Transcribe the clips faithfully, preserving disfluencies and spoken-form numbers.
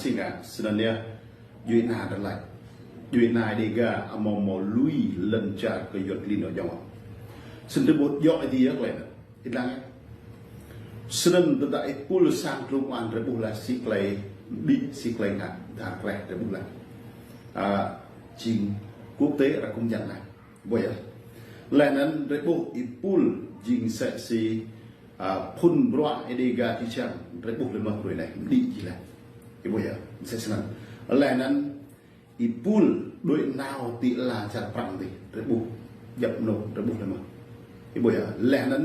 si ngă, snăn yơh, djuê ana drơi lač. Djuê ana Dega amâo mâo lui lăn čar kơ Yuăn klin ôh jŏng. Snăn drei ƀuh djŏ ih dih yơh klei anăn. Ih lăng yơh. Snăn tơdah ih pul sang tlung an drei ƀuh lač si klei, ƀĭ si klei ngă, dar klei drei ƀuh lač. A, jing quốc tế arăng công nhận lač. Ƀuh yơh. Leh anăn drei ƀuh ih pul jing msĕ si, a, phŭn bruă Dega ti čang, drei ƀuh leh mơh hruê anei, mđĭ jih leh. Ih ƀuh yơh, msĕ snăn. Leh anăn ih pul đuĕ nao ti ala čar Prăng dih, drei ƀuh, djăp anôk, drei ƀuh leh mơh. Ih ƀuh yơh, leh anăn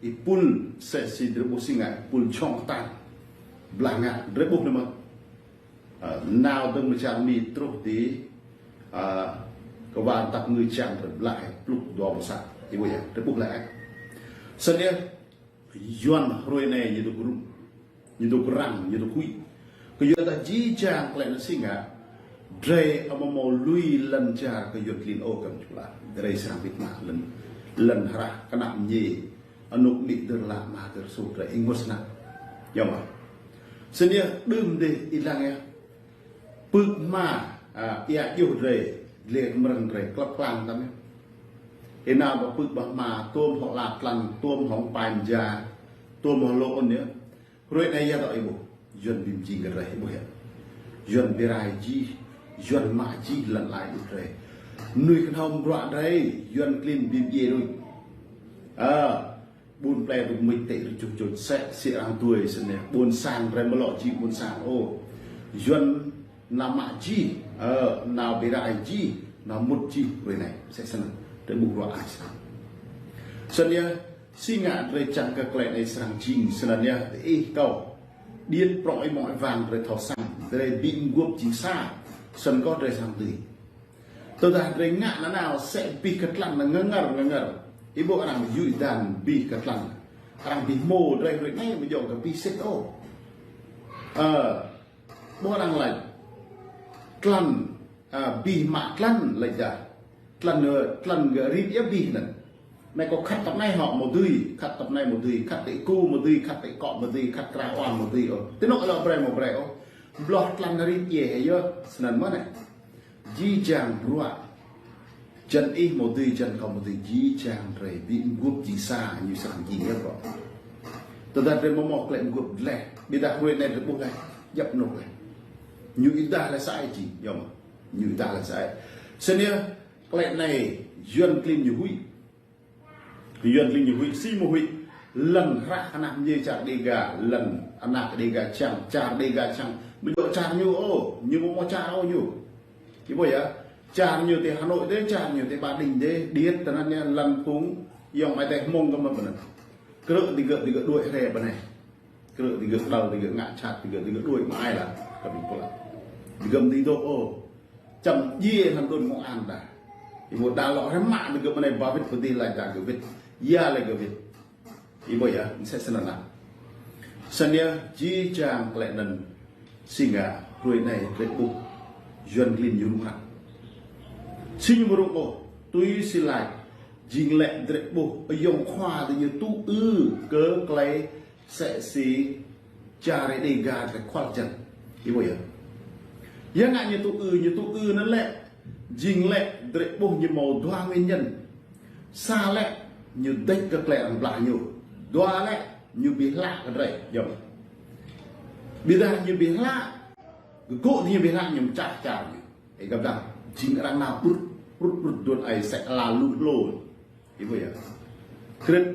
ih pul msĕ si drei ƀuh si ngă, pul čŏng kơtang, blah ngă, drei ƀuh leh mơh. Ơ, nao dơ̆ng mơ̆ng čar Mi truh ti, ơ, kơwar tăp ngư čang drei blah, pluh dua pluh sa. Ih ƀuh yơh, drei ƀuh leh. Snăn yơh, Yuăn hruê anei ñu dôk rŭng, ñu dôk răng, ñu dôk huĭ. Kyuadah jih jang klei anăn si ngă, drei amâo mâo lui lăn čar kơ Yuăn klin ôh kơ čulah. Drei srăng bi kmah lăn, lăn hră knap mñai. Anôk amĭ dơr la ama dơr sut drei ih ngŭt snăk. Yơh mơh. Snăn yơh đưm dih ih lăng yơh. Pưk hma, a, ia djuh drei, dleh kmrơ̆ng drei, klăp klang tăm yơh. Ih nao ƀă pưk ƀă hma, tuôm hŏng ala tlăn, tuôm hŏng pai mja, tuôm hŏng lŏ ôn yơh. Hruê anei yơh dŏ ih ƀuh. Yuăn bi mjing kơ drei ih ƀuh yơh. Yuăn bi rai jih, Yuăn mă jih lăn ala ƀuh drei. Mnuih kơnhâo mdruă drei, Yuăn klin bi mdjiê đuč. Ơ, ƀuôn plei rŭng mĭt tĕ rơčuh čuč sĕ, si arăng tui snăn yơh. Ƀuôn sang drei amâo lŏ jing ƀuôn sang ôh. Yuăn nao mă jih, ơ, nao bi rai jih, nao mŭt jih hruê anei. Msĕ snăn, drei ƀuh ruă ai snăn. Snăn yơh, si ngă drei čiăng kơ klei anei srăng jing, snăn yơh, diih kâo. Điêt prŏng ih mơ̆ng ih wang drei thâo săng, drei bi mguôp jing sa, snăn kơh drei srăng dưi. Tơdah drei ngă nanao sĕ bi kơ tlăn ngơngăr ngơngăr. Ih ƀuh arăng yui dan bi kơ tlăn. Arăng bi hmô drei hruê anei amâo djŏ kơ bi sĭt ôh. Ơ, ƀuh arăng lač. Tlăn, a, bi mă tlăn lač dah. Tlăn, ơ, tlăn gơ̆ rit yơh bi anăn. Anei kâo khăt tăp anei hŏ amâo dưi, khăt tăp anei amâo dưi, khăt ti ku amâo dưi, khăt ti kŏ amâo dưi, khăt krao oan amâo dưi ôh. Ti anôk lŏ brei amâo brei ôh. Bloh tlăn rit yơh yơh, snăn mơh anei. Jih jang bruă. Jăn ih amâo dưi, jăn kâo amâo dưi, jih jang drei bi mguôp jing sa ñu srăng jing yơh bruă. Tơdah drei amâo mâo klei mguôp dleh, ƀiădah hruê anei drei ƀuh leh, djăp anôk leh. Ñu êdah leh sa ai jing, yơh mơh. Ñu êdah leh sa ai. Snăn yơh, klei anei, Yuăn klin ñu huĭ. Yuăn klin ñu huĭ, si mơ̆ huĭ. Lăn hră knap mñai čar Dega, lăn anak Dega čiăng, čar Dega čiăng. Amâo djŏ čar ñu ôh, ñu amâo mâo čar ôh ñu. Ih ƀuh yơh, čar ñu ti Hà Nội dih, čar ñu ti Ba Đinh dih, điêt tinăn yơh lăn phung, ayŏng amai adei hmông kơ mơ̆n tinăn. Krư̆ digơ̆, digơ̆ đuĕ hriê ƀơi anei. Krư̆ digơ̆ đăo, digơ̆ ngă čhat, digơ̆, digơ̆ đuĕ mă ai lah, kơ ƀing pô lah. Digơ̆ amâo dưi dôk ôh. Čăm djiê hlăm đồn công an dah. Ih ƀuh dah lŏ hriê mă digơ̆ ƀơi anei ba wĭt pơ dih lač dah gơ̆ wĭt. Ya leh gơ̆ wĭt. Ih ƀuh yơh, msĕ snăn lah. Snăn yơh, jih jang klei anăn si ngă hruê anei drei ƀuh Yuăn klin ñu rŭng răng. Si ñu amâo rŭng ôh, tui si lač, jing lĕ drei ƀuh ayŏng khua diñu tŭ ư kơ klei msĕ si čar Dega drei khual jăn. Ih ƀuh yơh. Ya ngă ñu tŭ ư, ñu tŭ ư anăn lĕ, jing lĕ drei ƀuh ñu mâo dua nguyên nhân. Sa lĕ, ñu dêč kơ klei arăng blah ñu. Dua lĕ, ñu bi hlă kơ drei, yơh. Ƀiădah ñu bi hlă, kơ gŏ diñu bi hlă ñu mčah čar ñu. Ih găp dah, jing arăng nao brŭt, brŭt, brŭt đuôn ai sĕ ala lu hlô. Ih ƀuh yơh. Krit,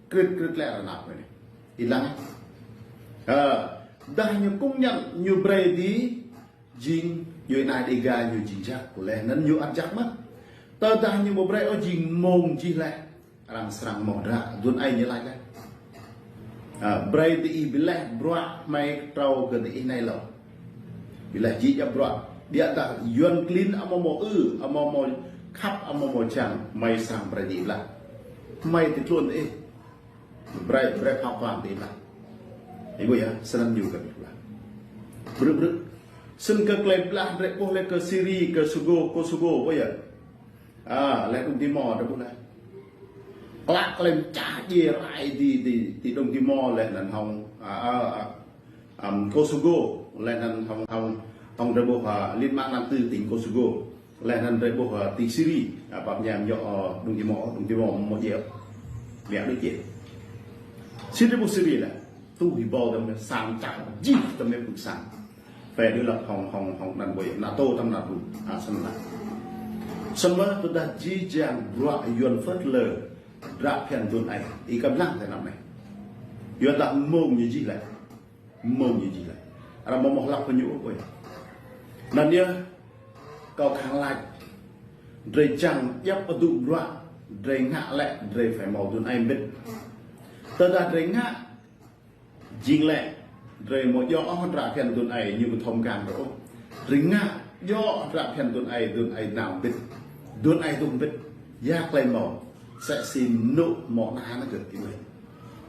krit, krit lĕ arăng nao anei. Ih lăng. Ơ, dah ñu công nhận ñu brei dih, jing djuê ana Dega ñu jing jăk, leh anăn ñu ăt jăk mơh. Tơdah ñu amâo brei ôh jing mông jih leh. Arăng srăng mâo hdră, đuôn ai ñu lač leh. A, brei diih bi leh bruă hmei ktrâo kơ diih anei lŏ. Bi leh jih djăp bruă. Ƀiădah Yuăn klin amâo mâo ư, amâo mâo khăp, amâo mâo čiăng, hmei srăng brei diih blah. Hmei ti tluôn diih. Brei, brei phao klang diih blah. Ih ƀuh yơh, snăn ñu kơ blah. Brư̆, brư̆. Snăn kơ klei blah drei ƀuh leh kơ Syria, kơ Kosovo, Kosovo, ƀuh yơh. A, leh Đông Timor drei ƀuh leh. Klă klei mčah djiê rai ti, ti, ti Đông Timor leh anăn hŏng, a, a, a, ăm, Kosovo. Laih anŭn hăng, hăng, hăng drơi ƀuh, a, liên bang Nam Tư tỉnh Kosovo. Laih anŭn drơi ƀuh, a, ti Syria, a, pap ñam yŏ, a, Đông Timor, Đông Timor mơ̆ djơ̆. Biă đôč djơ̆. Sĭt drơi ƀuh Syria lĕ, tui hĭ ƀâo tơm sang čang jih tơm pơ̆k sang. Phe đối lập hăng, hăng, hăng anŭn ƀơi NATO tơm NATO, a, snăn lĕ. Snăn lĕ tơdah jih jang bruă Yuan phớt lơ, dră phiăn dun ai, ih kăm lăng tơ anăp anai. Yua dah mơ̆ng ñu jih lĕ. Mơ̆ng ñu jih lĕ. Arăng mơ̆ mơ̆ hlăp kơ ñu ôh ƀơi. Anŭn yơh, kâo khăng laĭ. Drơi čang djăp adŭ bruă, drơi ngă lĕ, drơi phải hmâo dun ai mbĭt. Tơdah drơi ngă, jing lĕ, drơi mơ̆ djŏ ôh dră phiăn dun ai, ñu ƀu thâo mơkăn ôh. Drơi ngă, djŏ dră phiăn dun ai, dun ai nao mbĭt. Dun ai dun mbĭt. Ya klei hmâo, msĕ si mơnŭ hmâo ană anŭn kơ ih ƀơi.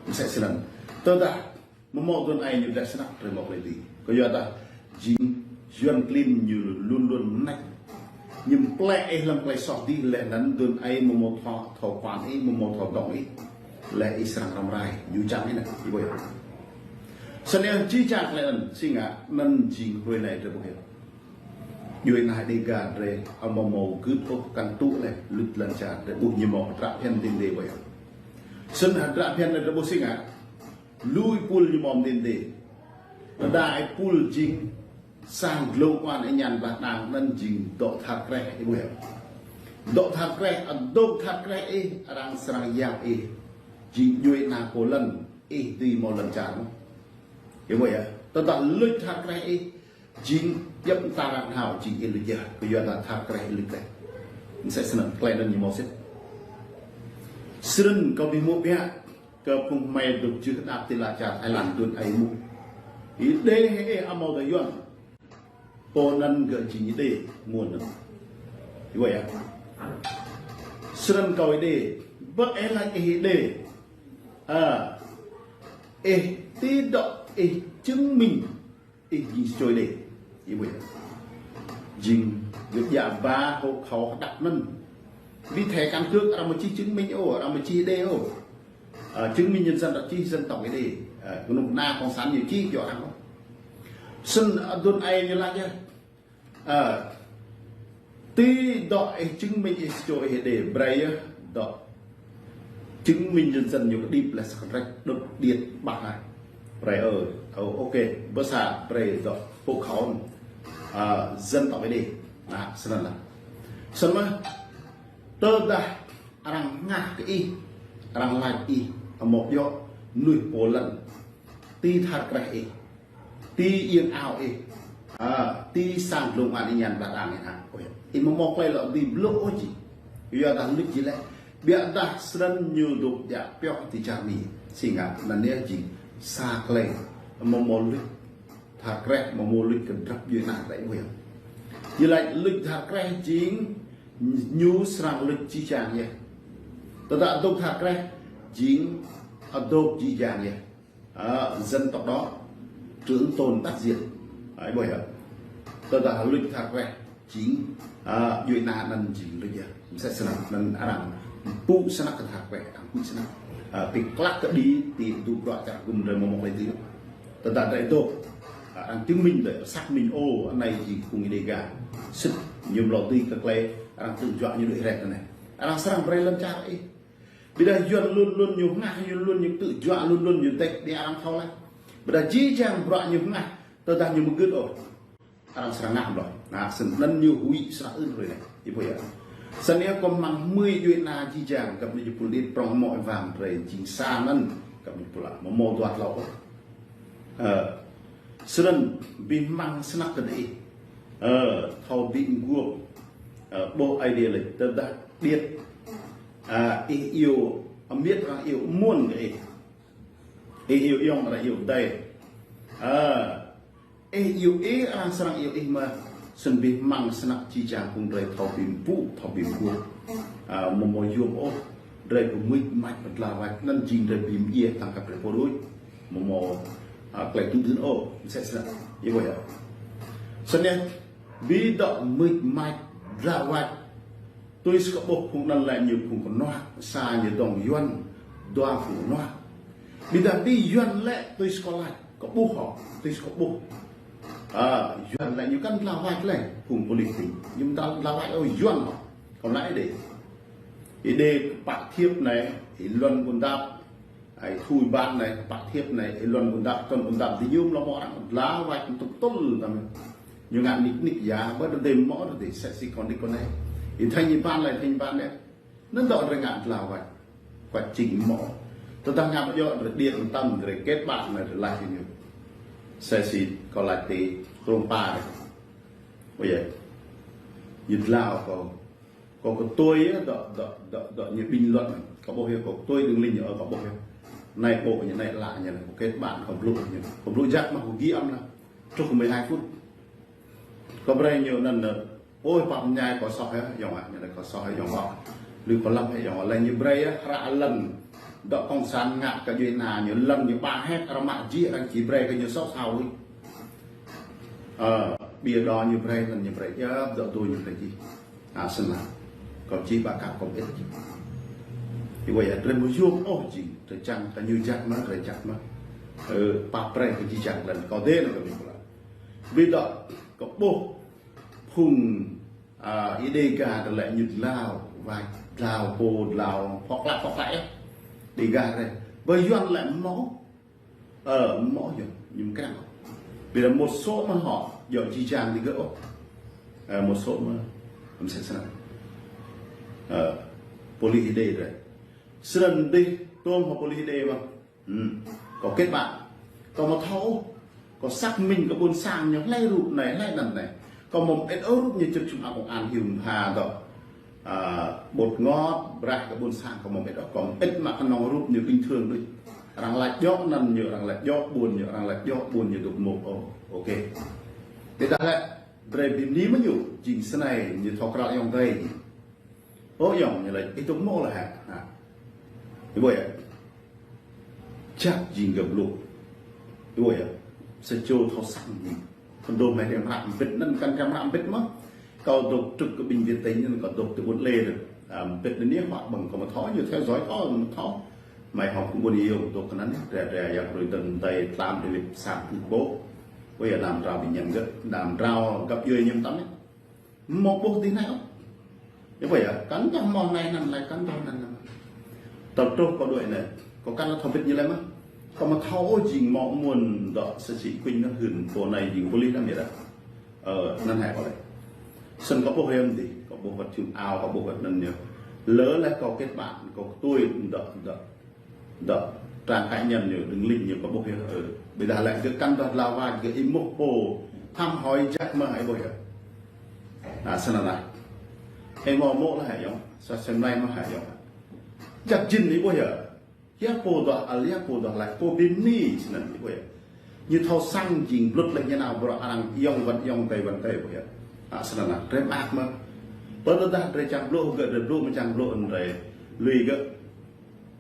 Msĕ snăn. Tơdah mơ̆ hmâo dun ai ñu dleh snăk drơi mơ̆ klei dưi. Kơ yua dah jing Yuan klin ñu luôn luôn mơnĕk. Ñu plĕ ih lăm klei soh dih laih anŭn dun ai mơ̆ mơ̆ thâo, thâo păn ih, mơ̆ mơ̆ thâo dŏng ih. Laih ih srăng răm rai, ñu čang ih anŭn, ih ƀơi. Snăn jih jang klei anŭn, si ngă, anŭn jing hrơi anai drơi ƀuh yơh. Djuai ană Dêga drơi, amâo mâo gưt ôh kăn tŭ lĕ, luč lăn čar, drơi ƀuh ñu mơ̆ dră phiăn dên dê ƀơi. Snăn dră phiăn drơi ƀuh si ngă, lui pul ñu mơ̆ dên dê. Tơdah ai pul jing sang glông oan ih ñan blah đang anŭn jing dŏ thar kreh ih ƀuh. Dŏ thar kreh, adôk thar kreh ih, arăng srăng yap ih. Jing djuai ană pô lăn, ih dưi mâo lăn čar mơ̆. Ih ƀuh yơh, tơdah luč thar kreh ih, jing djăp mta arăng hmâo, jing ih luč yơh, kơ yua dah thar kreh ih luč lĕ. Msĕ snăn, klei anŭn ñu mâo sĭt. Snăn kâo bi hmư̆ biă, kơ phung hmei dôk jưh đăp ti lăn čar Thái Lan dun ai mŭt. Ih đê hĕ ih amâo dah Yuan. Pô anŭn gơ̆ jing ih đê, mơ̆n anŭn. Ih ƀuh yơh. Snăn kâo ih đê, ƀơi ih laĭ ih đê. A, ih ti dŏ ih chứng minh. Ih jing sa čô ih đê. Ih ƀuh yơh. Jing gơ̆ djă ba hộ khẩu hơđăp anŭn. Bi thẻ căn cước arăng mơ̆ čih chứng minh ôh, arăng mơ̆ čih đê ôh. A, chứng minh nhân dân arăng čih dân tộc ih đê. A, kơnuk kơna cộng sản ñu čih djŏ arăng ôh. Snăn, a, dun ai ñu laĭ yơh. A, ti dŏ ih chứng minh ih sa čô ih đê, brei yơh dŏ. Chứng minh nhân dân ñu kơđip lĕ sa kơdrĕč đŭt điêt ƀah ah. Brei ơ, ơ, ok, ƀơ sa brei dŏ hộ khẩu, a, dân tộc ih đê. Anŭn, snăn lĕ. Snăn mơ̆, tơdah arăng ngă kơ ih, arăng laĭ ih, amâo djŏ, mơnuih pô lăn, ti thar kreh ih. Ti iêng ao ih. A, ti sang glông oan ih ñan blah đang ih hă. Ôi, ih mơ̆ mâo klei lŏ dưi blŭ ôh jing. Yua dah luč jih lĕ. Biă dah snăn ñu dôk djă pioh ti čar Mi. Si ngă anŭn yơh jing sa klei. Mơ̆ mâo luč thar kreh, mơ̆ mâo luč kơ drăp djuai ană drơi ƀuh yơh. Jing laĭ luč thar kreh jing ñu srăng luč jih jang yơh. Tơdah adôk thar kreh jing adôk jih jang yơh. A, dân tộc đó trưởng tôn tắt diệt. A, ih ƀuh yơh. Tơdah luč thar kreh jing, a, djuai ană anŭn jing luč yơh. Msĕ snăn anŭn arăng pŭ snăk kơ thar kreh, arăng pŭ snăk. A, pĭ klăk kơ đĭ ti dŭ bruă čar gŭm drơi mơ̆ mâo klei dưi. Tơdah drơi dôk, a, arăng chứng minh drơi, xác minh ô, anai jing phung ih Dêga. Sĭt ñu mlâo dưi kơ klei arăng tŭ juă ñu đuaĭ rai anai. Arăng srăng brei lăn čar ih. Ƀiădah Yuan luôn luôn ñu hngah, Yuan luôn ñu tŭ juă, luôn luôn ñu dĕk, ƀiă arăng thâo leh. Ƀiădah jih jang bruă ñu hngah, tơdah ñu mơgưt ôh, arăng srăng ngă ƀlŏr. Anŭn, snăn ñu huĭ srăng ưn hrơi anai. Ih ƀuh yơh. Snăn yơh kâo hmăng hmưi djuai ană jih jang, găp ni jơpul điêt prŏng mơ̆ ih wang drơi jing sa anŭn, găp ni jơpul ah, mơ̆ mâo dua tlâo ôh. Ơ, snăn bi hmăng snăk kơ ih. Ơ, thâo bi mguôp. Ơ, ƀuh Aê Diê laĭ tơdah điêt. A, ih iâu amiêt arăng iâu mơ̆n kơ ih. Ih iâu ayŏng arăng iâu adơi. A, ih iâu ih arăng srăng iâu ih mơ̆n. Snăn bi hmăng snăk jih jang phung drơi thâo bi mpŭ, thâo bi mguôp. A, mơ̆ mâo yôm ôh. Drơi pơmưč mač pơdlao wač, anŭn jing drơi bi mdjiê tơ̆ng kơ drơi pô đôč. Mơ̆ mâo, a, klei tŭ dưn ôh, msĕ snăn. Ih ƀuh yơh. Snăn yơh, bi dŏ mưč mač, dlao wač. Tui si kâo ƀuh phung anŭn lĕ ñu phung kơnuă, sa ñu dŏng Yuan, dua phung kơnuă. Ƀiădah bi Yuan lĕ tui si kâo laĭ, kâo ƀuh hŏ, tui si kâo ƀuh. Ơ, Yuan lĕ ñu kăn dlao wač lĕ, phung politik. Ñu dlao, dlao wač, ơ, Yuan hŏ. Kâo lăi đê. Ih đê pă thiêp anai, ih Luăn Ƀuôn Dap, ih Thui Ban anai, pă thiêp anai, ih Luăn Ƀuôn Dap, Tuăn Ƀuôn Dap, di ñu mlâo mơ̆ arăng dlao wač tŭk tŭl tăm. Ñu ngă nik nik ya, ƀơi tơdơi mơ̆ tơdơi sĕ si kâo nik kâo anai. Ih Thanh Ban lĕ, Thanh Ban lĕ. Anŭn dŏ drơi ngă dlao wač. Wač jing mơ̆. Tơdah ngă mơ̆ djơ̆ drơi điêt mơtam drơi kết bạn anai drơi laih ñu. Sĕ si kâo laĭ tơ krông pa anai. Ƀu djơ̆. Ñu dlao kâo. Kâo kơtui yơh, dŏ, dŏ, dŏ, dŏ ñu bình luận. Kâo ƀuh yơh, kâo kơtui đưm linh ñu, ơ, kâo ƀuh yơh. Anai ƀuh ñu, anai lă ñu, kâo kết bạn, kâo blŭ ñu. Kâo blŭ jak mơ̆, kâo ghi âm lah. Truh mười hai phút. Kâo brơi ñu anŭn, anŭn. Ôi, pap ñai kâo soh yơh, yŏng ah, ñu laĭ kâo soh yơh, yŏng ah. Lui kâo lăp yơh, yŏng ah. Lĕ ñu brơi yơh, hră lŏn. Dŏ cộng sản ngă kơ djuai ana ñu lŏn ñu ba hek, arăng mă jih, arăng či brơi kơ ñu soh sao lui. Ơ, ƀiă đô ñu brơi, lŏn ñu brơi, yơh, dŏ tui ñu brơi jih. A, snăn. Kâo či ba kăp kâo ƀiă jih. Ih ƀuh yơh, drơi mơ̆ yua ôh jing, drơi čang, kơ ñu jak mơ̆, drơi jak mơ̆. Ơ, pap brơi kơ jih jang lŏn, kâo dê anŭn kơ ƀing pula. Ƀiă đô, kâo ƀuh, phung, a, ih đê ga tơ lĕ ñu dlao, wač, dlao, pô, dlao, phŏk klă, phŏk klă yơh. Đê ga rĕ. Ƀơi Yuan lĕ mơ̆, ơ, mơ̆ yơh, ñu mơkrăng. Ƀiă đô một số mơ̆ hŏ, djơ̆ jih jang digơ̆ ôh. Ơ, một số mơ̆, kâo mơsĕ snăn. Ơ, pôlis ih đê rĕ. Snăn dih, tôm hŏ pôlis ih đê mơ̆. Hm. Kâo kết bạn. Kâo mơ̆ thâo, kâo xác minh kơ ƀuôn sang ñu hlơi rup anai, hlơi anăn anai. Kâo mơ̆ ĕt ôh rup ñu črŭt čum a công an hiu mha dŏ. A, bột ngọt, brah kơ ƀuôn sang kâo mơ̆ ĕt ôh, kâo ĕt mă kơnơ̆ng rup ñu bình thường đôč. Arăng laĭ djŏ anăn ñu, arăng laĭ djŏ ƀuôn ñu, arăng laĭ djŏ ƀuôn ñu dŏ mơ̆. Ô, ok. Ƀiă đô lĕ, drơi bim ni mơ̆ ñu, jing snei, ñu thâo krăl yŏng drơi. Ơ, yŏng ñu laĭ, ih tŭk mơ̆ lah hă. Ha. Ih ƀuh yơh. Čăp jing gơ̆ blŭ. Ih ƀuh yơh. Sa čô thâo săng jing. Kăn dŏ mơ̆ răm răm mbĭt anăn, kăn răm răm mbĭt mơ̆. Kâo dŏ truh kơ bệnh viện tỉnh anăn, kâo dŏ tơ ƀuôn lĕ ră. A, mbĭt anăn yơh, hua ƀơ̆ng kâo mơ̆ thâo, ñu theo dõi kâo mơ̆ thâo. Mơi hŏ kơ ƀuôn yơh, dŏ kơ anăn yơh, ră ră yơh, rơi dơ̆ng đơi tlam đơi lip sang tŭ ƀô̆. Ôi yơh, nam trao bệnh nhân gơ̆, nam trao găp djuê ñu mơtam yơh. Mơ̆ ƀuh dih anai ôh. Ih ƀuh yơh, kăn dŏ mơ̆ anai anăn lĕ kăn dŏ anăn anăn. Tơl truh kâo đuaĭ anai, kâo kăn lŏ thâo ƀĭt ñu lĕ mơ̆. Kâo mơ̆ thâo ôh jing mơ̆ mơ̆n dŏ sa čô kuñ anăn hưn pô anai jing pôlis lăm yơh đah. Ơ, anăn hĕ kâo lĕ. Snăn kâo ƀuh yơh mơ̆n dih, kâo ƀuh wăt čum ao, kâo ƀuh wăt anăn yơh. Lơ lĕ kâo kết bạn, kâo kơtui dŏ, dŏ. Dŏ, trang cá nhân ñu, đưm linh ñu kâo ƀuh yơh, ơ. Ƀiă đô lĕ gơ̆ kăn dŏ dlao wač, gơ̆ ih mŭt pô, thăm hỏi jak mơ̆ ih ƀuh yơh. A, snăn lah. Ih mơ̆ mơ̆ lah hă yŏng, sa sem lai mơ̆ hă yŏng. Jak jing ih ƀuh yơh. Hiăp pô dŏ, a, hiăp pô dŏ lĕ, pô bim ni, snăn ih ƀuh yơh. Ñu thâo săng jing blŭt lĕ ñu nao bruă arăng yŏng wăt yŏng tơi wăt tơi ƀuh yơh. A, snăn lah, drơi mơak mơ̆. Pơ tơdah drơi čang blŭ, gơ̆ drơi blŭ, mơ̆ čang blŭ, drơi lui gơ̆.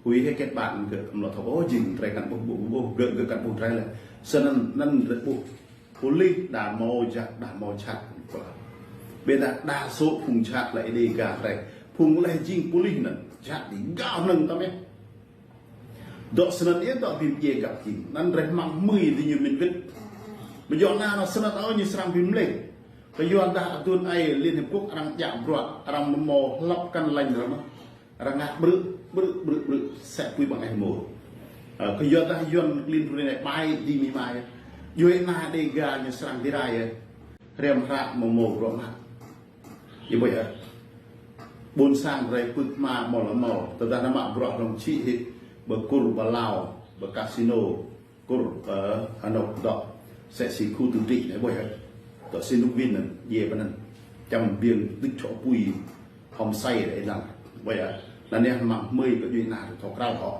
Huĭ hĕ kết bạn gơ̆ kăm lŏ thâo ôh jing drơi kăn ƀuh ƀuh ƀuh gơ̆ gơ̆ kăn ƀuh drơi lĕ. Snăn anăn drơi ƀuh. Pôlis đa mâo jak đa mâo čăt. Ƀiă đa đa số phung čăt lĕ ih đê ga drơi. Phung lĕ jing pôlis anăn. Čăt digao hnơ̆ng tăm yơh. Dŏ snăn yơh dŏ bim djiê găp jing. Anăn drơi hmăng hmưi di ñu mĭn wĭt. Mơ̆ yua anăn snăn ôh ñu srăng bim lĕ. Kơ yua dah adun ai Liên Hiệp Quốc arăng djă bruă, arăng mâo hlăp kăn lanh ră mơ̆. Arăng ngă brư̆, brư̆, brư̆, brư̆, sĕ pui ƀăng aih mơ̆. Ơ, kơ yua dah Yuan klin rui anai ƀai di mi mai. Djuê ana đê ga ñu srăng bi rai yơh. Hriăm hră mơ̆ mâo bruă mă. Ih ƀuh yơh. Ƀuôn sang rai pưk hma mâo lŏ mâo. Tơdah nao mă bruă rong čih hĭ. Ƀơ Kur, ƀơ Lao, ƀơ casino. Kur, ơ, anŏ dŏ, sĕ si khu tự trị anai ƀuh yơh. Dŏ si Nuk Vin anăn, djiê pơ anăn. Čăm biêng tŭ čŏ pui, hŏm say đơi lăng. Ƀuh yơh. Anăn yơh mơ̆ng hmưi kơ djuê ana thâo krăl hŏ.